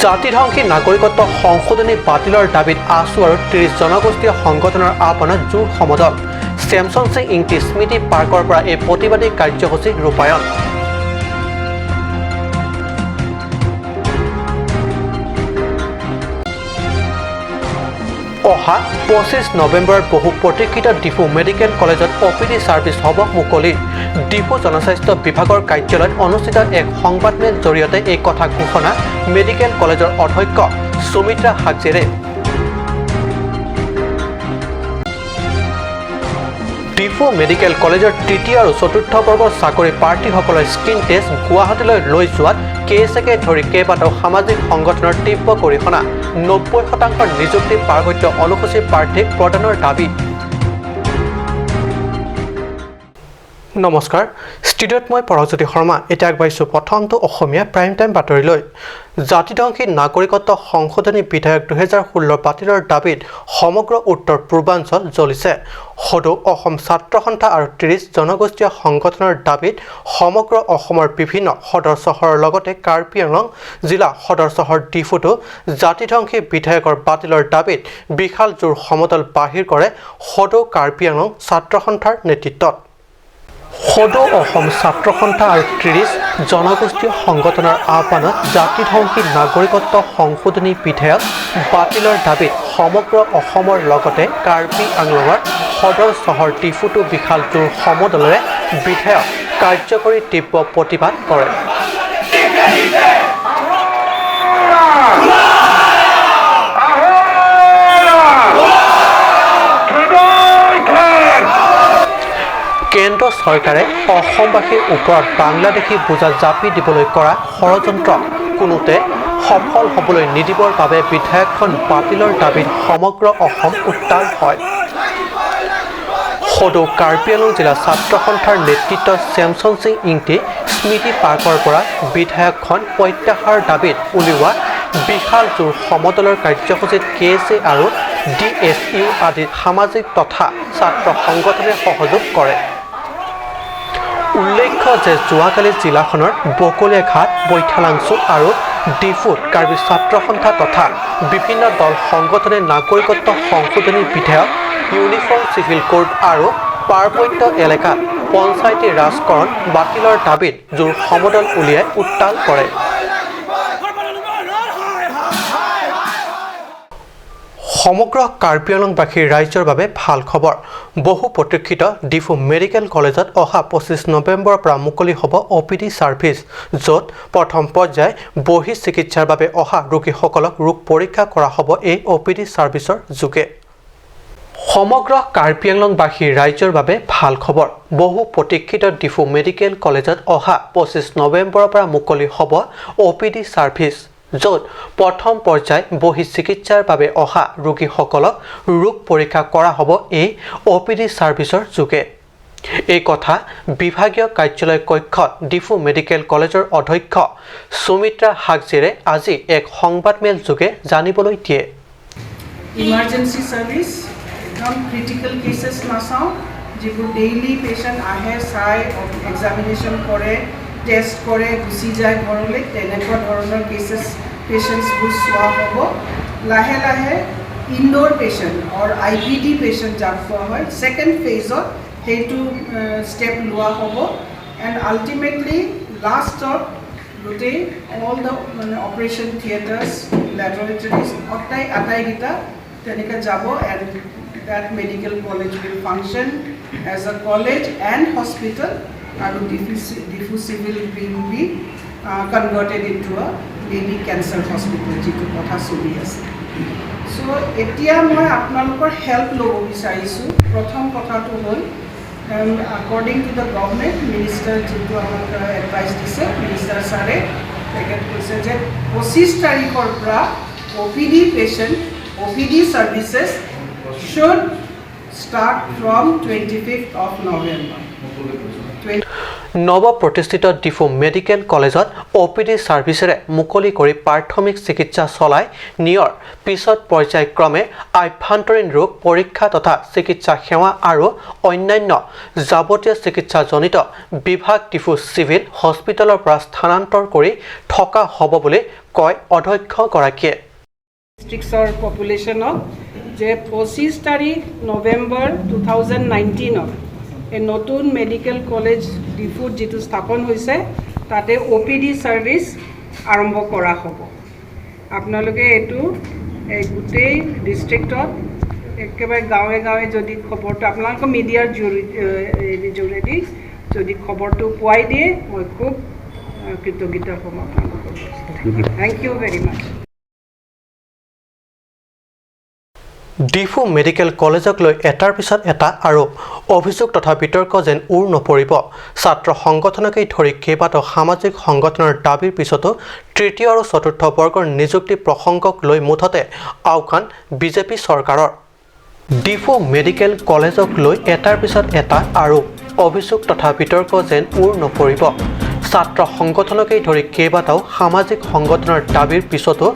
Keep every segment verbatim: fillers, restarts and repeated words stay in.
জাতিধ্বংসী নাগৰিকত্ব সংশোধনী বাতিলৰ দাবীত আছু আৰু ত্ৰিশ জনগোষ্ঠীয় সংগঠনৰ আহ্বানত জোৰ সমদল। ছেমছন সিং ইংতি স্মৃতি পাৰ্কৰ পৰা এই প্ৰতিবাদী কাৰ্যসূচী ৰূপায়ণ। অহা পঁচিছ নৱেম্বৰত বহু প্ৰতীক্ষিত ডিফু মেডিকেল কলেজত অ পি ডি ছাৰ্ভিচ হ'ব মুকলি। ডিফু জনস্বাস্থ্য বিভাগৰ কাৰ্যালয়ত অনুষ্ঠিত এক সংবাদমেল জৰিয়তে এই কথা ঘোষণা মেডিকেল কলেজৰ অধ্যক্ষ সুমিত্ৰা হাগজেৰে। ডিফু মেডিকেল কলেজৰ তৃতীয় আৰু চতুৰ্থ বৰ্গৰ চাকৰি প্ৰাৰ্থীসকলৰ স্কিন টেষ্ট গুৱাহাটীলৈ লৈ যোৱাত কে এছ একে ধৰি কেইবাটাও সামাজিক সংগঠনৰ তীব্ৰ গৰিহণা। নব্বৈ শতাংশ নিযুক্তি পাৰ্বত্য অনুসূচী প্ৰাৰ্থীক প্ৰদানৰ দাবী। নমস্কাৰ, ষ্টুডিঅ'ত মই পৰজ্যোতি শৰ্মা। এতিয়া আগবাঢ়িছো প্ৰথমটো অসমীয়া প্ৰাইম টাইম বাতৰিলৈ। জাতিধ্বংসী নাগৰিকত্ব সংশোধনী বিধেয়ক দুহেজাৰ ষোল্ল বাতিলৰ দাবীত সমগ্ৰ উত্তৰ পূৰ্বাঞ্চল জ্বলিছে। সদৌ অসম ছাত্ৰ সন্থা আৰু ত্ৰিশ জনগোষ্ঠীয় সংগঠনৰ দাবীত সমগ্ৰ অসমৰ বিভিন্ন সদৰ চহৰৰ লগতে কাৰ্বি আংলং জিলা সদৰ চহৰ ডিফুতো জাতিধ্বংসী বিধেয়কৰ বাতিলৰ দাবীত বিশাল জোৰ সমদল বাহিৰ কৰে সদৌ কাৰ্বি আংলং ছাত্ৰ সন্থাৰ নেতৃত্বত। সদৌ অসম ছাত্ৰ সন্থা আৰু ত্ৰিশ জনগোষ্ঠীয় সংগঠনৰ আহ্বানত জাতিধ্বংসী নাগৰিকত্ব সংশোধনী বিধেয়ক বাতিলৰ দাবীত সমগ্ৰ অসমৰ লগতে কাৰ্বি আংলঙৰ সদৰ চহৰ ডিফুতো বিশাল জোৰ সমদলেৰে বিধেয়ক কাৰ্যকৰী তীব্ৰ প্ৰতিবাদ কৰে। কেন্দ্ৰ চৰকাৰে অসমবাসীৰ ওপৰত বাংলাদেশী বোজা জাপি দিবলৈ কৰা ষড়যন্ত্ৰ কোনোতে সফল হ'বলৈ নিদিবৰ বাবে বিধেয়কখন বাতিলৰ দাবীত সমগ্ৰ অসম উত্তাল হয়। সদৌ কাৰ্বি আংলং জিলা ছাত্ৰ সন্থাৰ নেতৃত্বত ছেমছন সিং ইংতি স্মৃতি পাৰ্কৰ পৰা বিধেয়কখন প্ৰত্যাহাৰ দাবীত উলিওৱা বিশাল জোৰ সমদলৰ কাৰ্যসূচীত কে এছ এ আৰু ডি এছ ইউ আদি সামাজিক তথা ছাত্ৰ সংগঠনে সহযোগ কৰে। উল্লেখ্য যে যোৱাকালি জিলাখনৰ বকলীয়াঘাট, বৈঠালাংচু আৰু ডিফুত কাৰ্বি ছাত্ৰ সন্থা তথা বিভিন্ন দল সংগঠনে নাগৰিকত্ব সংশোধনী বিধেয়ক, ইউনিফৰ্ম চিভিল কোড আৰু পাৰ্বত্য এলেকাত পঞ্চায়তী ৰাজকৰণ বাতিলৰ দাবীত জোৰ সমদল উলিয়াই উত্তাল কৰে। সমগ্ৰ কাৰ্বি আংলংবাসী ৰাইজৰ বাবে ভাল খবৰ। বহু প্ৰতীক্ষিত ডিফু মেডিকেল কলেজত অহা পঁচিছ নৱেম্বৰৰ পৰা মুকলি হ'ব অ পি ডি ছাৰ্ভিচ, য'ত প্ৰথম পৰ্যায় বহি চিকিৎসাৰ বাবে অহা ৰোগীসকলক ৰোগ পৰীক্ষা কৰা হ'ব এই অ পি ডি ছাৰ্ভিচৰ যোগে। সমগ্ৰ কাৰ্বি আংলংবাসী ৰাইজৰ বাবে ভাল খবৰ। বহু প্ৰতীক্ষিত ডিফু মেডিকেল কলেজত অহা পঁচিছ নৱেম্বৰৰ পৰা মুকলি হ'ব অ পি ডি ছাৰ্ভিচ, য'ত প্ৰথম পৰ্যায় বহি চিকিৎসাৰ বাবে অহা ৰোগীসকলক ৰোগ পৰীক্ষা কৰা হ'ব এই অ পি ডি ছাৰ্ভিচৰ যোগে। এই কথা বিভাগীয় কাৰ্যালয় কক্ষত ডিফু মেডিকেল কলেজৰ অধ্যক্ষ সুমিত্ৰা হাগজেৰে আজি এক সংবাদমেল যোগে জানিবলৈ দিয়ে। ইমাৰ্জেঞ্চি চাৰ্ভিচ, একদম ক্ৰিটিকেল কেচেছ নাচাওঁ, যিবোৰ ডেইলি পেচেণ্ট আহে, চাই, এক্সামিনেশ্যন কৰে, টেষ্ট কৰে, গুচি যায় ঘৰলৈ, তেনেকুৱা ধৰণৰ কেচেছ, পেচেণ্টছবোৰ চোৱা হ'ব। লাহে লাহে indoor patient or I P D patient যাক কোৱা হয়, ছেকেণ্ড ফেজত সেইটো ষ্টেপ লোৱা হ'ব। এণ্ড আল্টিমেটলি লাষ্টত গোটেই অল দ্য মানে অপাৰেশ্যন থিয়েটাৰ্ছ, লেবৰেটৰীজ, আটাই আটাইকেইটা তেনেকৈ যাব। And that medical college will function as a college and hospital আৰু ডিফু চি Diphu civil wing be converted into a baby cancer hospital, যিটো কথা চলি আছে। চ' এতিয়া মই আপোনালোকৰ হেল্প ল'ব বিচাৰিছোঁ। প্ৰথম কথাটো হ'ল, and according to the government, minister যিটো আমাক এডভাইচ দিছে, মিনিষ্টাৰ ছাৰে, তেখেত কৈছে যে পঁচিছ তাৰিখৰ পৰা O' P D patient, O' P D services should start from twenty fifth of November. নৱপ্ৰতিষ্ঠিত ডিফু মেডিকেল কলেজত অ পি ডি ছাৰ্ভিচেৰে মুকলি কৰি প্ৰাথমিক চিকিৎসা চলাই নিয়ৰ পিছত পৰ্যায়ক্ৰমে আভ্যন্তৰীণ ৰোগ পৰীক্ষা তথা চিকিৎসা সেৱা আৰু অন্যান্য যাৱতীয় চিকিৎসাজনিত বিভাগ ডিফু চিভিল হস্পিটেলৰ পৰা স্থানান্তৰ কৰি থকা হ'ব বুলি কয় অধ্যক্ষগৰাকীয়ে। ডিষ্ট্ৰিক্টছৰ পপুলেশ্যনক যে পঁচিছ তাৰিখ নৱেম্বৰ টু থাউজেণ্ড নাইনটিনত এই নতুন মেডিকেল কলেজ ডিফুত যিটো স্থাপন হৈছে, তাতে অ' পি ডি ছাৰ্ভিচ আৰম্ভ কৰা হ'ব। আপোনালোকে এইটো এই গোটেই ডিষ্ট্ৰিক্টত একেবাৰে গাঁৱে গাঁৱে যদি খবৰটো আপোনালোকৰ মিডিয়াৰ জৰি-, এ, হেৰি যোগেদি যদি খবৰটো পোৱাই দিয়ে, মই খুব, এ, কৃতজ্ঞ হ'ম আপোনালোকৰ। Thank you very much. Diphu medical কলেজক লৈ এটাৰ পিছত এটা আৰোপ, অভিযোগ তথা বিতৰ্ক যেন ওৰ নপৰিব। ছাত্ৰ সংগঠনকে ধৰি কেইবাটাও সামাজিক সংগঠনৰ দাবীৰ পিছতো তৃতীয় আৰু চতুৰ্থ বৰ্গৰ নিযুক্তি প্ৰসংগক লৈ মুঠতে আওকাণ বিজেপি চৰকাৰৰ। ডিফু মেডিকেল কলেজক লৈ এটাৰ পিছত এটা আৰোপ, অভিযোগ তথা বিতৰ্ক যেন ওৰ নপৰিব। ছাত্ৰ সংগঠনকে ধৰি কেইবাটাও সামাজিক সংগঠনৰ দাবীৰ পিছতো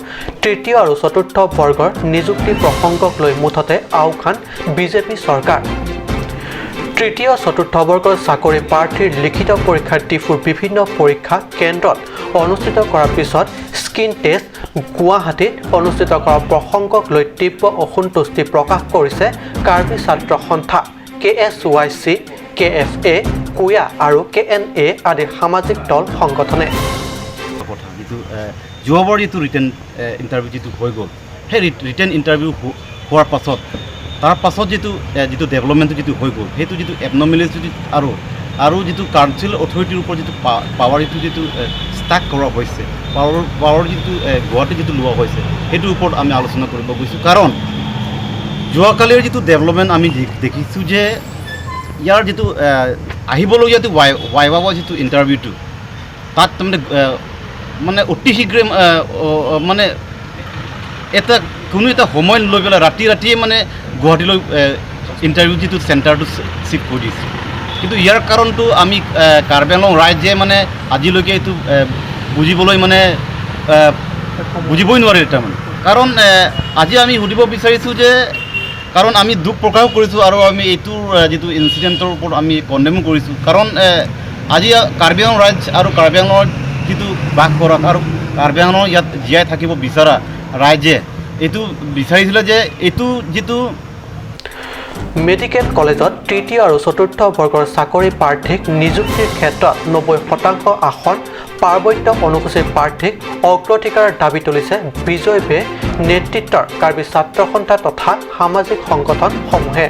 তৃতীয় আৰু চতুৰ্থ বৰ্গৰ নিযুক্তি প্ৰসংগক লৈ মুঠতে আওকাণ বিজেপি চৰকাৰ। তৃতীয় চতুৰ্থ বৰ্গৰ চাকৰি প্ৰাৰ্থীৰ লিখিত পৰীক্ষা ডিফুৰ বিভিন্ন পৰীক্ষা কেন্দ্ৰত অনুষ্ঠিত কৰাৰ পিছত স্কিন টেষ্ট গুৱাহাটীত অনুষ্ঠিত কৰা প্ৰসংগক লৈ তীব্ৰ অসন্তুষ্টি প্ৰকাশ কৰিছে কাৰ্বি ছাত্ৰ সন্থা, কে S Y C, K F এ, কুয়া আৰু কে এন এ আদি সামাজিক দল সংগঠনে। কথা যিটো এ, যোৱাবাৰ যিটো ৰিটেন ইণ্টাৰভিউ যিটো হৈ গ'ল, সেই ৰিটেন ইণ্টাৰভিউ হোৱাৰ পাছত, তাৰ পাছত যিটো এ, যিটো ডেভেলপমেণ্টটো যিটো হৈ গ'ল, সেইটো যিটো এবনৰ্মেলিটি আৰু আৰু যিটো কাউন্সিল অথৰিটিৰ ওপৰত যিটো পা- পাৱাৰ যিটো যিটো ষ্টাক কৰা হৈছে, পাৱাৰ পাৱাৰ যিটো এ, গুৱাহাটীত যিটো লোৱা হৈছে, সেইটোৰ ওপৰত আমি আলোচনা কৰিব গৈছোঁ। কাৰণ যোৱাকালিৰ যিটো ডেভেলপমেণ্ট আমি দে- দেখিছোঁ যে ইয়াৰ যিটো এ, আহিবলগীয়া যিটো ৱাই ৱাই ৱাই যিটো ইণ্টাৰভিউটো, তাত তাৰমানে এ, মানে অতি শীঘ্ৰে এ, অ, অ, মানে এটা কোনো এটা সময় লৈ পেলাই ৰাতি ৰাতিয়ে মানে গুৱাহাটীলৈ ইণ্টাৰভিউ যিটো চেণ্টাৰটো চিফ্ট কৰি দিছে। কিন্তু ইয়াৰ কাৰণটো আমি এ, কাৰ্বি আংলং ৰাইজে মানে আজিলৈকে এইটো এ, বুজিবলৈ মানে এ, বুজিবই নোৱাৰে তাৰমানে। কাৰণ এ, আজি আমি সুধিব বিচাৰিছোঁ যে কাৰণ আমি দুখ প্ৰকাশ কৰিছোঁ আৰু আমি এইটো এ, যিটো ইনচিডেণ্টৰ ওপৰত আমি কণ্ডেম কৰিছোঁ। কাৰণ এ, আজি কাৰ্বি আংলং ৰাইজ আৰু কাৰ্বি আংলঙত যিটো বাস কৰা আৰু কাৰ্বি আংলং ইয়াত জীয়াই থাকিব বিচৰা ৰাইজে এইটো বিচাৰিছিলে যে এইটো যিটো মেডিকেল কলেজত তৃতীয় আৰু চতুৰ্থ বৰ্গৰ চাকৰি প্ৰাৰ্থীক নিযুক্তিৰ ক্ষেত্ৰত নব্বৈ শতাংশ আসন, পাৰ্বত্য অনুসূচীৰ প্ৰাৰ্থীক অগ্ৰাধিকাৰৰ দাবী তুলিছে বিজয় বে নেতৃত্বৰ কাৰ্বি ছাত্ৰ সন্থা তথা সামাজিক সংগঠনসমূহে।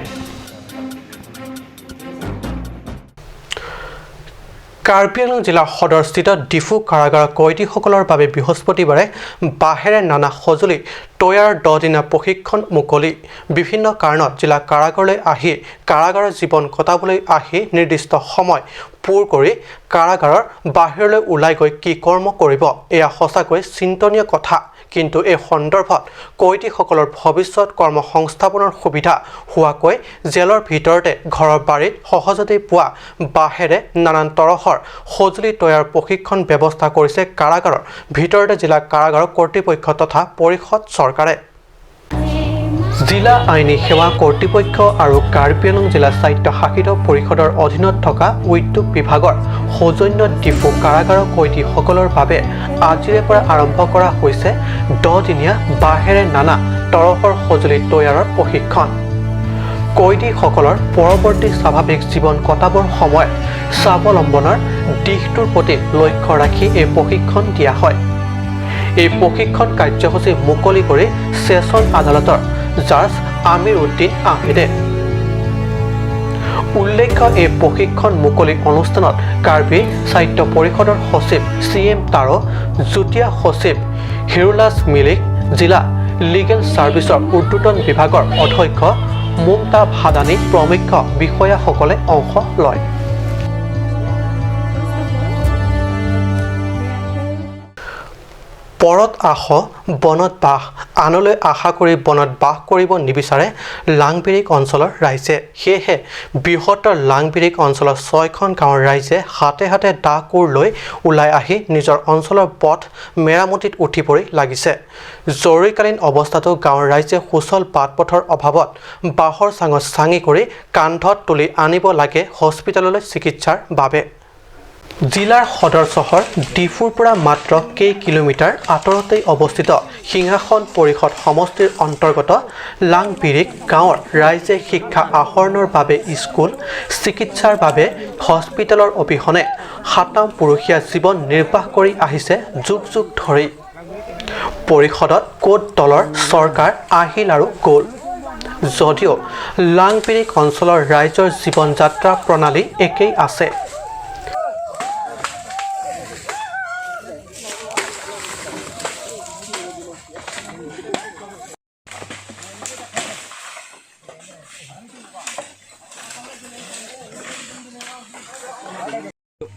কাৰ্বি আংলং জিলাৰ সদৰস্থিত ডিফু কাৰাগাৰৰ কয়দীসকলৰ বাবে বৃহস্পতিবাৰে বাঁহেৰে নানা সঁজুলি তৈয়াৰ দহদিনীয়া প্ৰশিক্ষণ মুকলি। বিভিন্ন কাৰণত জিলা কাৰাগাৰলৈ আহি কাৰাগাৰৰ জীৱন কটাবলৈ আহি নিৰ্দিষ্ট সময় পূৰ কৰি কাৰাগাৰৰ বাহিৰলৈ ওলাই গৈ কি কৰ্ম কৰিব, এয়া সঁচাকৈ চিন্তনীয় কথা। কিন্তু এই সন্দৰ্ভত কয়দীসকলৰ ভৱিষ্যত কৰ্মসংস্থাপনৰ সুবিধা হোৱাকৈ জেলৰ ভিতৰতে ঘৰৰ বাৰীত সহজতেই পোৱা বাঁহেৰে নানান তৰহৰ সঁজুলি তৈয়াৰ প্ৰশিক্ষণ ব্যৱস্থা কৰিছে কাৰাগাৰৰ ভিতৰতে জিলা কাৰাগাৰৰ কৰ্তৃপক্ষ তথা পৰিষদ চৰকাৰে। জিলা আইনী সেৱা কৰ্তৃপক্ষ আৰু কাৰ্বি আংলং জিলা স্বায়ত্তশাসিত পৰিষদৰ অধীনত থকা উদ্যোগ বিভাগৰ সৌজন্যত ডিফু কাৰাগাৰৰ কয়দীসকলৰ বাবে আজিৰে পৰা আৰম্ভ কৰা হৈছে দহদিনীয়া বাঁহেৰে নানা তৰহৰ সঁজুলি তৈয়াৰৰ প্ৰশিক্ষণ। কয়দীসকলৰ পৰৱৰ্তী স্বাভাৱিক জীৱন কটাবৰ সময়ত স্বাৱলম্বনৰ দিশটোৰ প্ৰতি লক্ষ্য ৰাখি এই প্ৰশিক্ষণ দিয়া হয়। এই প্ৰশিক্ষণ কাৰ্যসূচী মুকলি কৰি ছেছন আদালতৰ জাজ আমিৰ উদ্দিন আহমেদে। উল্লেখ্য, এই প্ৰশিক্ষণ মুকলি অনুষ্ঠানত কাৰ্বি স্বায়ত্ত পৰিষদৰ সচিব চি এম তাৰো, যুটীয়া সচিব হিৰুলাছ মিলিক, জিলা লিগেল ছাৰ্ভিচৰ ঊৰ্ধ্বতন বিভাগৰ অধ্যক্ষ মুমতা ভাদানী প্ৰমুখ্য বিষয়াসকলে অংশ লয়। পৰত আশ, বনত বাস। আনলৈ আশা কৰি বনত বাস কৰিব নিবিচাৰে লাংবিৰিক অঞ্চলৰ ৰাইজে। সেয়েহে বৃহত্তৰ লাংবিৰিক অঞ্চলৰ ছয়খন গাঁৱৰ ৰাইজে হাতে হাতে দা কোৰ লৈ ওলাই আহি নিজৰ অঞ্চলৰ পথ মেৰামতিত উঠি পৰি লাগিছে। জৰুৰীকালীন অৱস্থাতো গাঁৱৰ ৰাইজে সুচল বাট পথৰ অভাৱত বাঁহৰ চাঙত চাঙি কৰি কান্ধত তুলি আনিব লাগে হস্পিটেললৈ চিকিৎসাৰ বাবে। জিলাৰ সদৰ চহৰ ডিফুৰ পৰা মাত্ৰ কেই কিলোমিটাৰ আঁতৰতেই অৱস্থিত সিংহাসন পৰিষদ সমষ্টিৰ অন্তৰ্গত লাংবিৰিক গাঁৱৰ ৰাইজে শিক্ষা আহৰণৰ বাবে স্কুল, চিকিৎসাৰ বাবে হস্পিটেলৰ অবিহনে সাতাম পুৰুষীয়া জীৱন নিৰ্বাহ কৰি আহিছে যুগ যুগ ধৰি। পৰিষদত ক'ত দলৰ চৰকাৰ আহিল আৰু গ'ল। যদিও লাংবিৰিক অঞ্চলৰ ৰাইজৰ জীৱন যাত্ৰা প্ৰণালী একেই আছে।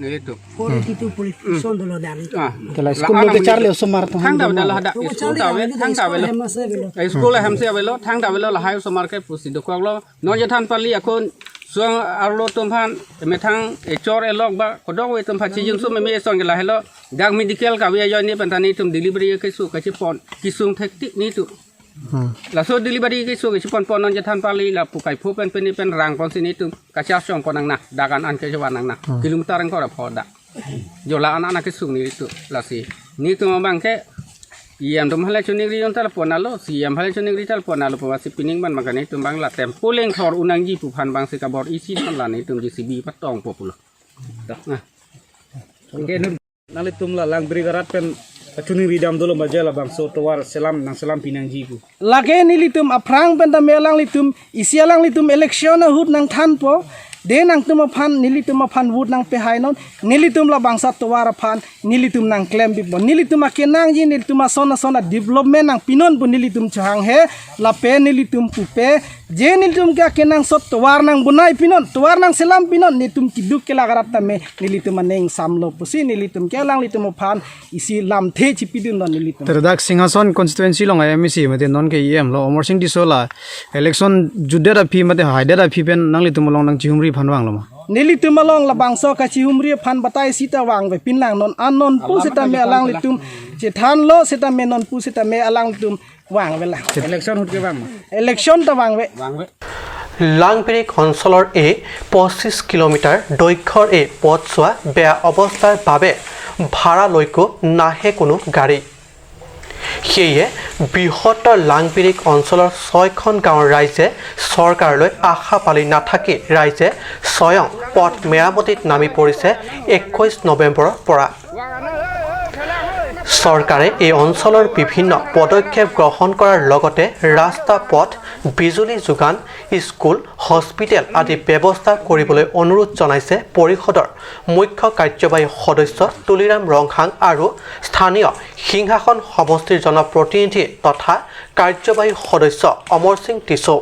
Nelitum. Four eighty two police station dolo dan. Ah. Kala school lo ke charli osomar to thang han ta belo dam. Hada school ta ave, thang ta belo. School hem si avelo, thang ta belo, lahai osomar ke pusi dokoklo. Non chethan pali akun suang arlo atum aphan methang echor elok ba kodok ave atum aphan chijun sum meme eson ke lahelo. Dak medical kave ajoine pen ta nelitum delivery keso kachepon kesung thektik nelitum. Hmm. Laso delivery keso kachepon pon non chethan pali lapu kaipho pen peni pen rang ponsi nelitum kachesong pon nangne, dak an an kechevan nangne. Hmm. Kilometer ingkoi ra pho dak. Jola an an kesung nelitum lasi. Nelitum abang ke E M atum hale choningri yon tal pon alo, C E M hale choningri tal pon alo, pavasi pining ban makan nelitum abang latum poleng thor un nangji pu aphan abangsi kabor-isi aphan la nelitum J C B patong po pulo. Dak na. Oke, nun. Nanglitum la Langbiri arat pen kachoningri dam dolo ma je labangso tovar selam nangselam pi nangji pu. Lake nelitum aphrang pen tame alanglitum, isi alanglitum election ahut nangthanpo, de nangtum aphan, nelitum aphan vote nangpehai non, nelitum labangso atovar aphan nelitum nangklem pipo. Nelitum akenangji, nelitum ason ason a-development nangpinon pu nelitum chohanghe, lapen nelitum pupe, je nelitum ke akenangsot tovar nangbonai pinon, tovar nangselam pinon, nelitum keduk kelak arat tame nelitum aning samlo pusi nelitum ke alanglitum aphan isi lamthe chipidun non nelitum. Te dak Singhason constituency along M A C mate non ke E M lo Amarsing Tisso la election jutdet aphi mate haidet aphi pen nanglitum along nangchihumri aphan vanglo ma? Nelitum along labangso kachihumri aphan batai sita vangve, pinlang non an non pu setame alanglitum chethanlo setame non pu setame alanglitum vangve lang. Election ahut ke vang. Election ta vangve. Vangve. লাংবিৰিক অঞ্চলৰ এই পঁচিছ কিলোমিটাৰ দৈৰ্ঘ্যৰ এই পথছোৱা বেয়া অৱস্থাৰ বাবে ভাড়ালৈকো নাহে কোনো গাড়ী। সেয়ে বৃহত্তৰ লাংবিৰিক অঞ্চলৰ ছয়খন গাঁৱৰ ৰাইজে চৰকাৰলৈ আশা পালি নাথাকি ৰাইজে স্বয়ং পথ মেৰামতিত নামি পৰিছে একৈছ নৱেম্বৰৰ পৰা। চৰকাৰে এই অঞ্চলৰ বিভিন্ন পদক্ষেপ গ্ৰহণ কৰাৰ লগতে ৰাস্তা পথ, বিজুলী যোগান, স্কুল, হস্পিটেল আদি ব্যৱস্থা কৰিবলৈ অনুৰোধ জনাইছে পৰিষদৰ মুখ্য কাৰ্যবাহী সদস্য তুলিৰাম ৰংহাং আৰু স্থানীয় সিংহাসন সমষ্টিৰ জনপ্ৰতিনিধি তথা কাৰ্যবাহী সদস্য অমৰ সিং টিছো।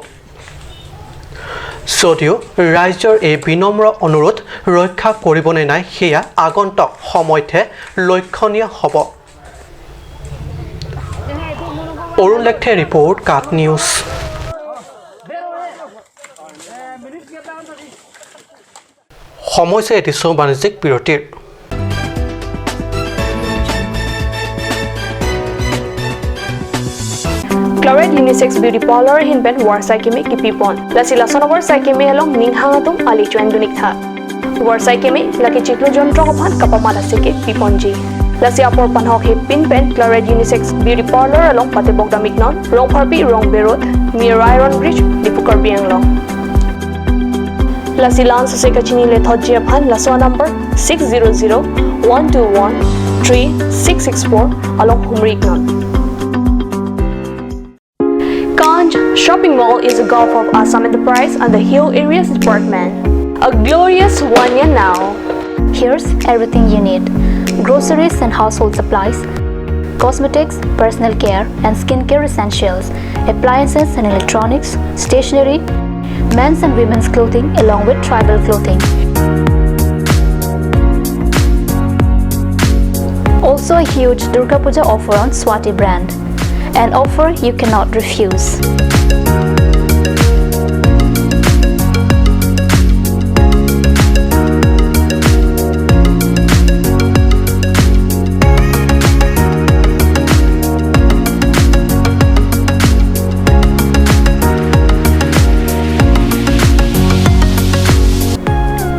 যদিও ৰাইজৰ এই বিনম্ৰ অনুৰোধ ৰক্ষা কৰিবনে নাই, সেয়া আগন্তুক সময়তহে লক্ষণীয় হ'ব। অৰুণ লেকথেৰ ৰিপৰ্ট, কাট নিউজ। সময় চাই এটি চৌ বাণিজ্যিক বিৰতিৰ। Claret Unisex Beauty Parlor ahin pen Warsai Keme kipipon. Lasi lason Warsai Keme along ning hang atum ali chuan dunik tha. Warsai Keme lake chiklo jontro aphan kapamat aseke piponji. Lasi apor panhok he pin pen Claret Unisex Beauty Parlor along patebok damik non, Rongpharpi Rongbe Road, near Iron Bridge, Diphu Karbi Anglong. Lasi la-an sose kachini le thotji aphan laso number six zero zero one two one three six six four along humri non. Kanj Shopping Mall is a gulf of Assam Enterprise and the Hill Areas Department. A glorious one year now. Here's everything you need: groceries and household supplies, cosmetics, personal care and skincare essentials, appliances and electronics, stationery, men's and women's clothing along with tribal clothing. Also, So a huge Durga Puja offer on Swati brand. An offer you cannot refuse.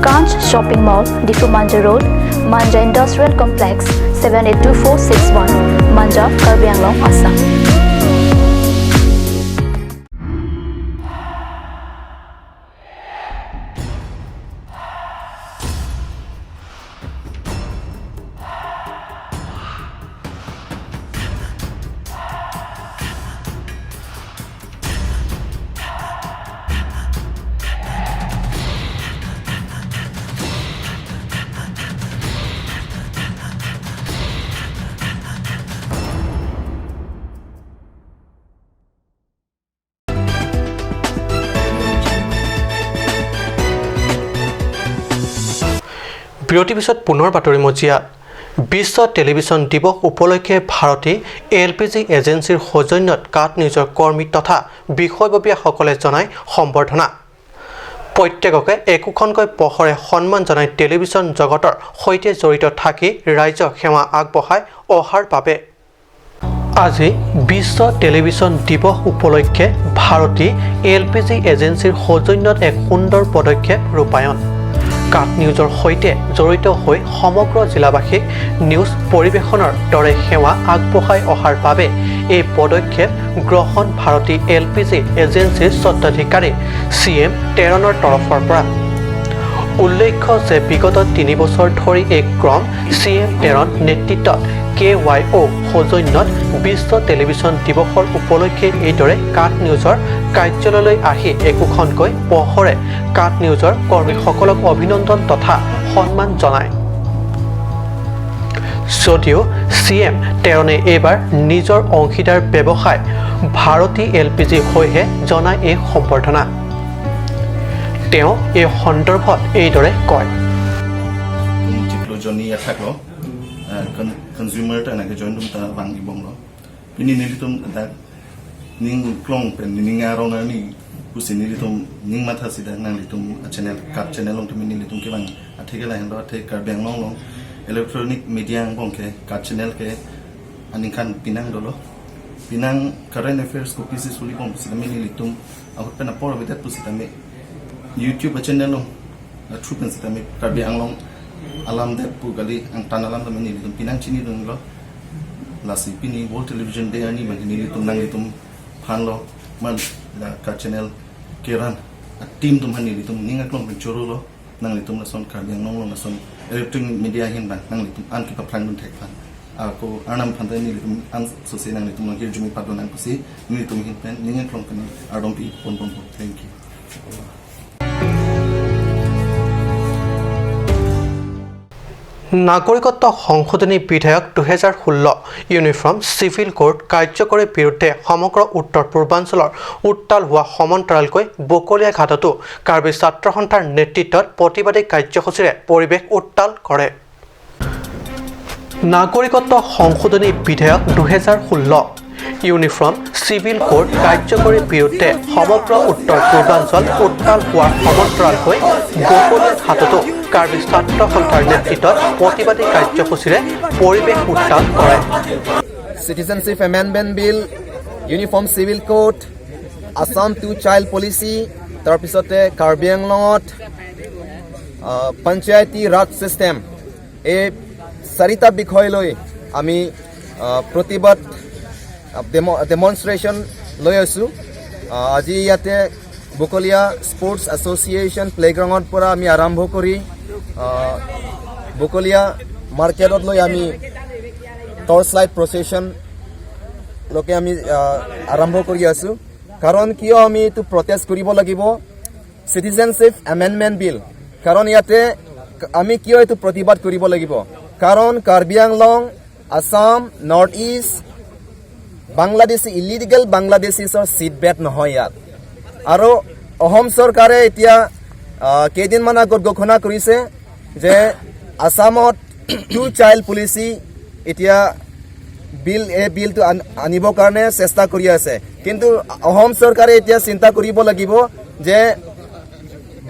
Kanch Shopping Mall, Diphu Manja Road, Manja Industrial Complex, seven eight two four six one, Manja, Karbi Anglong, Assam. বিৰতিৰ পিছত পুনৰ বাতৰি মজিয়া। বিশ্ব টেলিভিছন দিৱস উপলক্ষে Bharati L P G এজেন্সীৰ সৌজন্যত কাট নিউজৰ কৰ্মী তথা বিষয়ববীয়াসকলে জনাই সম্বৰ্ধনা। প্ৰত্যেককে একোখনকৈ পহৰে সন্মান জনাই টেলিভিছন জগতৰ সৈতে জড়িত থাকি ৰাইজক সেৱা আগবঢ়াই অহাৰ বাবে। আজি বিশ্ব টেলিভিছন দিৱস উপলক্ষে ভাৰতী এল পি জি এজেন্সীৰ সৌজন্যত এক সুন্দৰ পদক্ষেপ ৰূপায়ণ। কাট নিউজৰ সৈতে জড়িত হৈ সমগ্ৰ জিলাবাসীক নিউজ পৰিৱেশনৰ দৰে সেৱা আগবঢ়াই অহাৰ বাবে এই পদক্ষেপ গ্ৰহণ ভাৰতী এল পি জি এজেন্সীৰ স্বত্বাধিকাৰী চি এম তেৰণৰ তৰফৰ পৰা। উল্লেখ্য যে বিগত তিনি বছৰ ধৰি এই ক্ৰম চি এম তেৰণ নেতৃত্বত কে ৱাই অ সৌজন্যত বিশ্ব টেলিভিছন দিৱসৰ উপলক্ষে এইদৰে কাট নিউজৰ কাৰ্যালয়লৈ আহি একোখনকৈ পহৰে কাট নিউজৰ কৰ্মীসকলক অভিনন্দন তথা সন্মান জনায়। যদিও চি এম তেৰণে এইবাৰ নিজৰ অংশীদাৰ ব্যৱসায় ভাৰতী এল পি জি হৈহে জনায় এই সম্বৰ্ধনা। তেওঁ এই সন্দৰ্ভত এইদৰে কয়। Chiklo jonni athak lo, uh, con- consumer ta nake join dum ta vang ibong lo. Pini nelitum dak ning klong pen ning arong arni pusi nelitum ning matha sida nanglitum a channel, Kaat channel along tumi nelitum kevang athe ke lahen do athe Karbi Anglong along electronic media angbong ke Kaat channel ke aningkan pinang dolo. Pinang current affairs kopisi suli bom sitame nelitum ahut pen apor avedet pusitame YouTube a channel along, a through pen sitame Karbi Anglong alam det pu kali angtan alam tame nelitum pinang chinidun lo. Lasi pini World Television Day arni mane nelitum nanglitum aphan lo man la Kaat channel keran a team atum aphan nelitum ning aklong pen choro lo. Nanglitum lason Karbi Anglong along lason electronic media ahin abang nanglitum an kepaphrang dun thek aphan, ako Arnam aphan ta nelitum an sose nanglitum along hirjume padonang pusi nelitum ahin pen ning aklong pen ardom pi pon pon pon. Thank you. নাগৰিকত্ব সংশোধনী বিধেয়ক দুহেজাৰ ষোল্ল uniform civil code কাৰ্যকৰীৰ বিৰুদ্ধে সমগ্ৰ উত্তৰ পূৰ্বাঞ্চলৰ উত্তাল হোৱা সমান্তৰালকৈ বকলীয়া ঘাটতো কাৰ্বি ছাত্ৰ সন্থাৰ নেতৃত্বত প্ৰতিবাদী কাৰ্যসূচীৰে পৰিৱেশ উত্তাল কৰে। নাগৰিকত্ব সংশোধনী বিধেয়ক দুহেজাৰ ষোল্ল ইউনিফৰ্ম চিভিল কোড কাৰ্যকৰীৰ বিৰুদ্ধে সমগ্ৰ উত্তৰ পূৰ্বাঞ্চল উত্তাল হোৱাৰ সমান্তৰালকৈ বকলীয়া ঘাটতো কাৰ্বি ছাত্ৰ সন্থাৰ নেতৃত্বত প্ৰতিবাদী কাৰ্যসূচীৰে পৰিৱেশ উত্তাল কৰে। Citizenship Amendment Bill, Uniform Civil Code, Assam Two Child Policy, তাৰপিছতে কাৰ্বি আংলঙত আহ, পঞ্চায়তী ৰাজ চিষ্টেম, এই চাৰিটা বিষয় লৈ আমি আহ, প্ৰতিবাদ, আহ, ডেম- ডেমনষ্ট্ৰেশ্যন লৈ আছোঁ। আহ, আজি ইয়াতে বকলীয়া স্পৰ্টছ এছ'চিয়েশ্যন প্লেগ্ৰাউণ্ডৰ পৰা আমি আৰম্ভ কৰি আহ, বকলীয়া মাৰ্কেটত লৈ আমি টৰ্চ লাইট প্ৰচেশ্যনলৈকে আমি আহ, আৰম্ভ কৰি আছোঁ। কাৰণ কিয় আমি এইটো প্ৰটেষ্ট কৰিব লাগিব? চিটিজেনশ্বিপ এমেণ্ডমেণ্ট বিল। কাৰণ ইয়াতে আমি কিয় এইটো প্ৰতিবাদ কৰিব লাগিব? কাৰণ কাৰ্বি আংলং, আছাম, নৰ্থ ইষ্ট, বাংলাদেশী, ইলিগেল বাংলাদেশীছৰ চিট বেট নহয় ইয়াত। আৰু অসম চৰকাৰে এতিয়া আহ, কেইদিনমান আগত ঘোষণা কৰিছে যে আছামত টু চাইল্ড পলিচি এতিয়া বিল, এই বিলটো আন-, আনিবৰ কাৰণে চেষ্টা কৰি আছে। কিন্তু অসম চৰকাৰে এতিয়া চিন্তা কৰিব লাগিব যে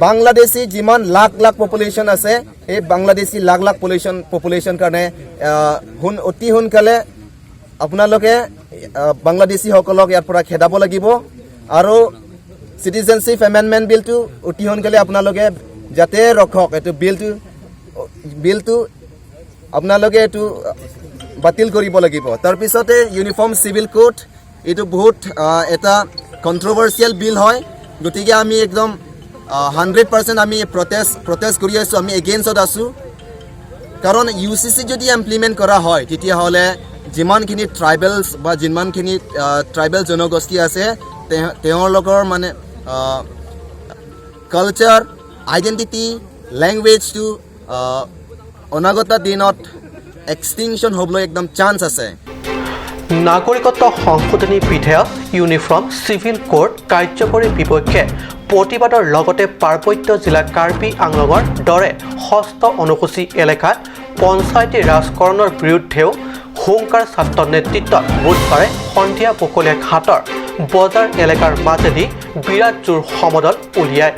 বাংলাদেশী যিমান লাখ লাখ পপুলেশ্যন আছে, এই বাংলাদেশী লাখ লাখ পপুলেশ্যন, পপুলেশ্যন কাৰণে, আহ, সোন-, অতি সোনকালে আপোনালোকে, আহ, বাংলাদেশীসকলক ইয়াৰ পৰা খেদাব লাগিব আৰু চিটিজেনশ্বিপ এমেণ্ডমেণ্ট বিলটো অতি সোনকালে আপোনালোকে যাতে ৰখক, এইটো বিলটো, বিলটো আপোনালোকে এইটো বাতিল কৰিব লাগিব। তাৰপিছতে ইউনিফৰ্ম চিভিল কোড, এইটো বহুত, আহ, এটা কণ্ট্ৰভাৰ্চিয়েল বিল হয়, গতিকে আমি একদম, আহ, হাণ্ড্ৰেড পাৰ্চেণ্ট আমি প্ৰটেষ্ট, প্ৰটেষ্ট কৰি আছোঁ, আমি এগেইনষ্টত আছোঁ। কাৰণ ইউ চি চি যদি ইমপ্লিমেণ্ট কৰা হয়, তেতিয়াহ'লে যিমানখিনি ট্ৰাইবেলছ বা যিমানখিনি, আহ, ট্ৰাইবেল জনগোষ্ঠী আছে, তে-, তেওঁলোকৰ মানে, আহ, কালচাৰ, আইডেণ্টিটি, লেংগুৱেজটো, আহ, অনাগত দিনত এক্সটিংশ্যন হ'বলৈ একদম চান্স আছে। নাগৰিকত্ব সংশোধনী বিধেয়ক, ইউনিফৰ্ম চিভিল কোড কাৰ্যকৰীৰ বিপক্ষে প্ৰতিবাদৰ লগতে পাৰ্বত্য জিলা কাৰ্বি আংলঙৰ দৰে ষষ্ঠ অনুসূচী এলেকাত পঞ্চায়তী ৰাজকৰণৰ বিৰুদ্ধেও হুংকাৰ ছাত্ৰৰ নেতৃত্বত বুধবাৰে সন্ধিয়া বকলীয়া ঘাটৰ বজাৰ এলেকাৰ মাজেদি বিৰাট জোৰ সমদল উলিয়ায়।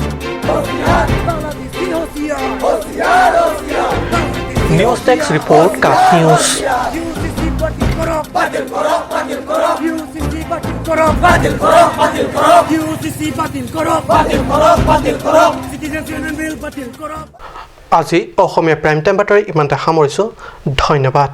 নিউজ ডেস্ক ৰিপৰ্ট, কাষ নিউজ। আজি অসমীয়া প্ৰাইম টাইম বাতৰি ইমানতে সামৰিছোঁ। ধন্যবাদ।